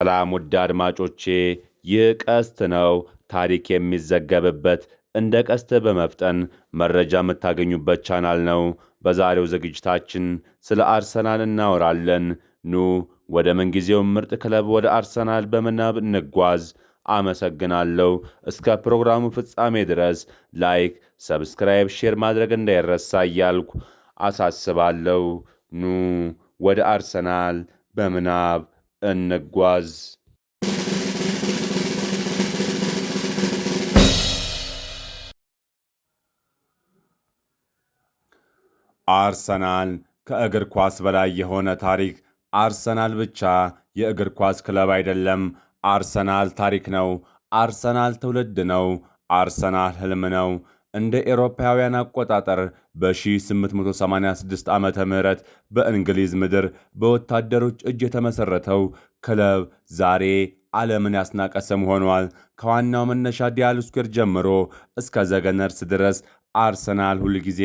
ሰላም ውድ አድማጮቼ፣ ይህ ቀስት ነው። ታሪክ የሚዘገብበት፣ እንደ ቀስት በመፍጠን መረጃ የምታገኙበት ቻናል ነው። በዛሬው ዝግጅታችን ስለ አርሰናል እናወራለን። ኑ ወደ ምንጊዜው ምርጥ ክለብ ወደ አርሰናል በምናብ እንጓዝ። አመሰግናለሁ። እስከ ፕሮግራሙ ፍጻሜ ድረስ like፣ subscribe፣ share ማድረግ እንዳይረሳ እያልኩ አሳስባለሁ። ኑ ወደ አርሰናል በምናብ እንጓዝ። አርሰናል ከእግር ኳስ በላይ የሆነ ታሪክ። አርሰናል ብቻ የእግር ኳስ ክለብ አይደለም። አርሰናል ታሪክ ነው። አርሰናል ትውልድ ነው። አርሰናል ህልም ነው። እንደ ኤሮፓውያን አቆጣጠር በ1886 ዓመተ ምህረት በእንግሊዝ ምድር በወታደሮች እጅ የተመሠረተው ክለብ ዛሬ ዓለምን ያስናቀ ስም ሆኗል። ከዋናው መነሻ ዲያል ስኩዌር ጀምሮ እስከ ዘ ገነርስ ድረስ አርሰናል ሁልጊዜ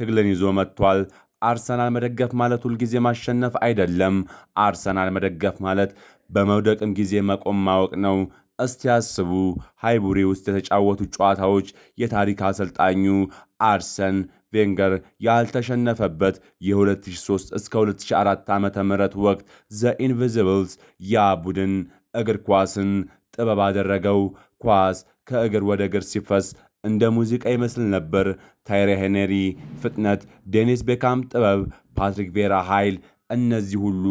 ትግልን ይዞ መጥቷል። አርሰናል መደገፍ ማለት ሁልጊዜ ማሸነፍ አይደለም። አርሰናል መደገፍ ማለት በመውደቅም ጊዜ መቆም ማወቅ ነው። እስቲ ያስቡ፣ ሃይቡሪ ውስጥ የተጫወቱ ጨዋታዎች፣ የታሪክ አሰልጣኙ አርሰን ቬንገር ያልተሸነፈበት የ2003 እስከ 2004 ዓ.ም ወቅት፣ The Invincibles። ያ ቡድን እግር ኳስን ጥበብ አደረገው። ኳስ ከእግር ወደ እግር ሲፈስ እንደ ሙዚቃ ይመስል ነበር። ታይሪ ሄነሪ ፍጥነት፣ ዴኒስ ቤካም ጥበብ፣ ፓትሪክ ቬራ ኃይል፣ እነዚህ ሁሉ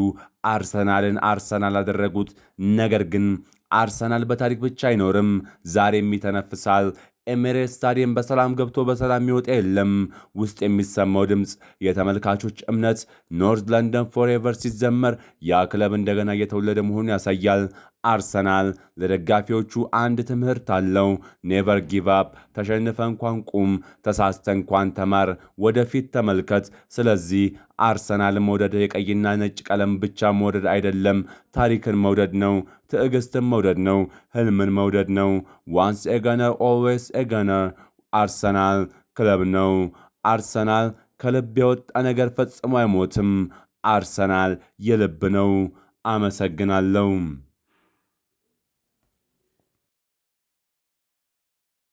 አርሰናልን አርሰናል አደረጉት። ነገር ግን አርሰናል በታሪክ ብቻ አይኖርም፣ ዛሬም ይተነፍሳል። ኤሜሬትስ ስታዲየም በሰላም ገብቶ በሰላም የሚወጣ የለም። ውስጥ የሚሰማው ድምፅ፣ የተመልካቾች እምነት፣ North London forever ሲዘመር ያ ክለብ እንደገና እየተወለደ መሆኑን ያሳያል። አርሰናል ለደጋፊዎቹ አንድ ትምህርት አለው። Never give up። ተሸንፈህ እንኳን ቁም፣ ተሳስተህ እንኳን ተማር፣ ወደፊት ተመልከት። ስለዚህ አርሰናል መውደድ የቀይና ነጭ ቀለም ብቻ መውደድ አይደለም፣ ታሪክን መውደድ ነው፣ ትዕግስትን መውደድ ነው፣ ህልምን መውደድ ነው። Once a Gunner, always a Gunner። አርሰናል ክለብ ነው። አርሰናል ከልብ የወጣ ነገር ፈጽሞ አይሞትም። አርሰናል የልብ ነው። አመሰግናለሁ።